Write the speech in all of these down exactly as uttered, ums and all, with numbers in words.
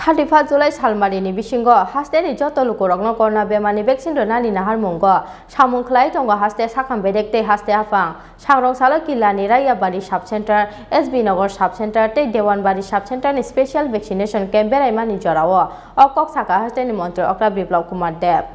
Thirty first July salmarini bisingo hasteni joto lukurokno corona bemarni vaccine rwnani naharmungo samung khlai tongo haste sakham bedek tei haste haphang. Sangrong salo Kilani Raiyabari Sub Center, S B Nagar Sub Center tei Dewanbari Sub Center ni special vaccination camp beraimani jorao o kok sakha hasteni montri okra Biplab Kumar Deb.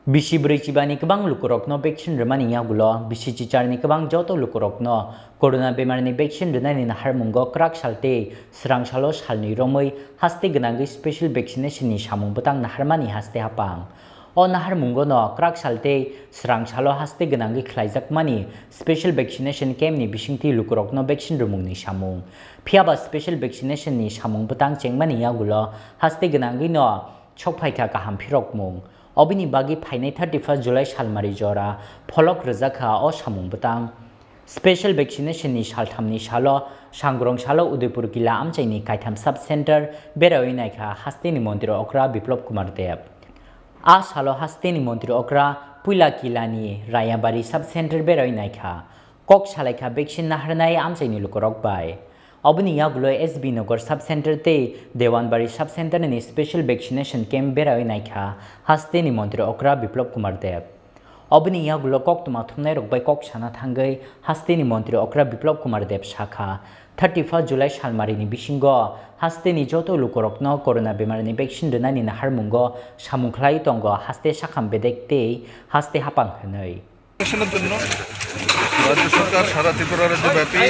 Bisi brwi chibani kwbang lukurokno vaccine rwmani yagulo bisi chicharni kwbang joto lukurokno corona bemarni vaccine rwnani naharmungo kwrak sal tei swrang salo salnwi romwi haste gwnangwi special vaccination ni samung bwtang naharmani haste haphang. O naharmungono kwrak sal tei swrang salo haste gwnangwi khlaijakmani special vaccination camp ni bisingtwi lukurokno vaccine rwmungni samung. Phiyaba special vaccination ni samung bwtang chengmani yagulo haste gwnangwino sokphaikha kaham phirokmung. Obini bagwi phainai thirty first July salmari jora pholok rwjakha o samung bwtang. Special vaccination ni salthamni salo Sangrong salo Udaipur Kila amchaini kaitham sub center berawi naikha hasteni montri okra Biplab Kumar Deb. A salo hasteni montri okra puila Kilani Raiyabari sub center berawi naikha. Kok salaikha vaccine naharnai amchaini lukurok bai. Oboni yagulo S B Nagar sub center tei Dewanbari sub center ni special vaccination camp berawi naikha hasteni montri okra Biplab Kumar Deb. Oboni yagulo koktwma thumnairok bai kok sana thangwi hasteni montri okra Biplab Kumar Deb sakha, thirty first July salmarini bisingo hasteni joto lukurokno corona bemarni vaccine rwnani naharmungo samung khlai tongo haste sakham bedek tei haste haphang hwnwi. ভ্যাকসিনেশনের জন্য রাজ্য সরকার সারা ত্রিপুরা রাজ্যব্যাপী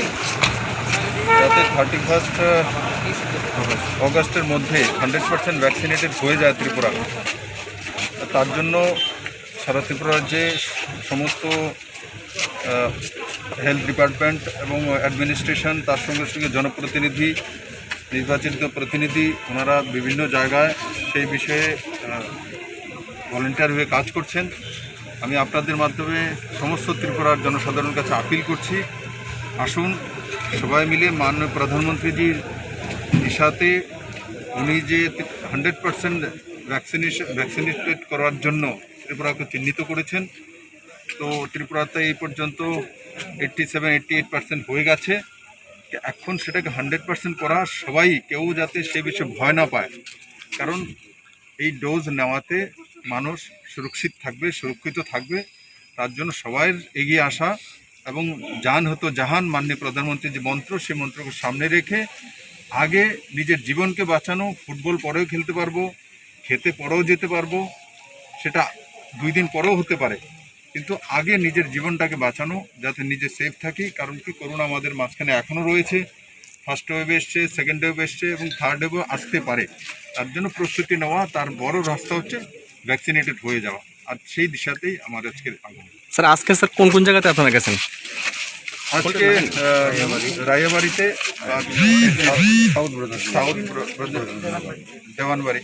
যাতে thirty first অগস্টের মধ্যে hundred percent vaccinated হয়ে যায় ত্রিপুরা, তার জন্য সারা ত্রিপুরা রাজ্যে সমস্ত হেলথ ডিপার্টমেন্ট এবং অ্যাডমিনিস্ট্রেশন, তার সঙ্গে সঙ্গে জনপ্রতিনিধি, নির্বাচিত প্রতিনিধি, ওনারা বিভিন্ন জায়গায় সেই বিষয়ে ভলেন্টিয়ার হয়ে কাজ করছেন। আমি আপনাদের মাধ্যমে সমস্ত ত্রিপুরার জনসাধারণের কাছে আপিল করছি, আসুন সবাই মিলে মাননীয় প্রধানমন্ত্রীজির দিশাতে উনি যে হান্ড্রেড পার্সেন্ট ভ্যাকসিনেশন ভ্যাকসিনেটেড করার জন্য ত্রিপুরাকে চিহ্নিত করেছেন। তো ত্রিপুরাতে এই পর্যন্ত eighty seven eighty eight percent হয়ে গেছে। এখন সেটাকে হান্ড্রেড পার্সেন্ট করা, সবাই কেউ যাতে সে বিষয়ে ভয় না পায়, কারণ এই ডোজ নেওয়াতে মানুষ সুরক্ষিত থাকবে, সুরক্ষিত থাকবে। তার জন্য সবাই এগিয়ে আসা এবং জান হতো জাহান, মাননীয় প্রধানমন্ত্রীর যে মন্ত্র, সেই মন্ত্রকে সামনে রেখে আগে নিজের জীবনকে বাঁচানো। ফুটবল পরেও খেলতে পারবো, খেতে পরেও যেতে পারবো, সেটা দুই দিন পরেও হতে পারে, কিন্তু আগে নিজের জীবনটাকে বাঁচানো, যাতে নিজে সেফ থাকি। কারণ কি, করোনা আমাদের মাঝখানে এখনও রয়েছে, ফার্স্ট ওয়েভ এসছে, সেকেন্ড ওয়েভ এসছে এবং থার্ড ওয়েভও আসতে পারে। তার জন্য প্রস্তুতি নেওয়া, তার বড় রাস্তা হচ্ছে ভ্যাকসিনেটেড হয়ে যাওয়া। আর সেই দিশাতেই আমার আজকের আগমন। স্যার, আজকে স্যার কোন কোন জায়গাতে আপনারা গেছেন? আজকে আহ, রায়াবাড়িতে আর South Brothers, South Brothers, Dewanbari.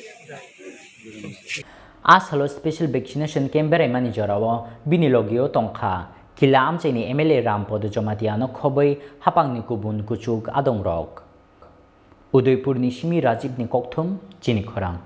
A salo special vaccination camp beraimani jorao bini logio tongkha Kila amchaini M L A Ram Podo Jamatia no khobwi hapangni kubun kuchuk adongrok. Udaipurni simi Rajibni kokthum chini khorang.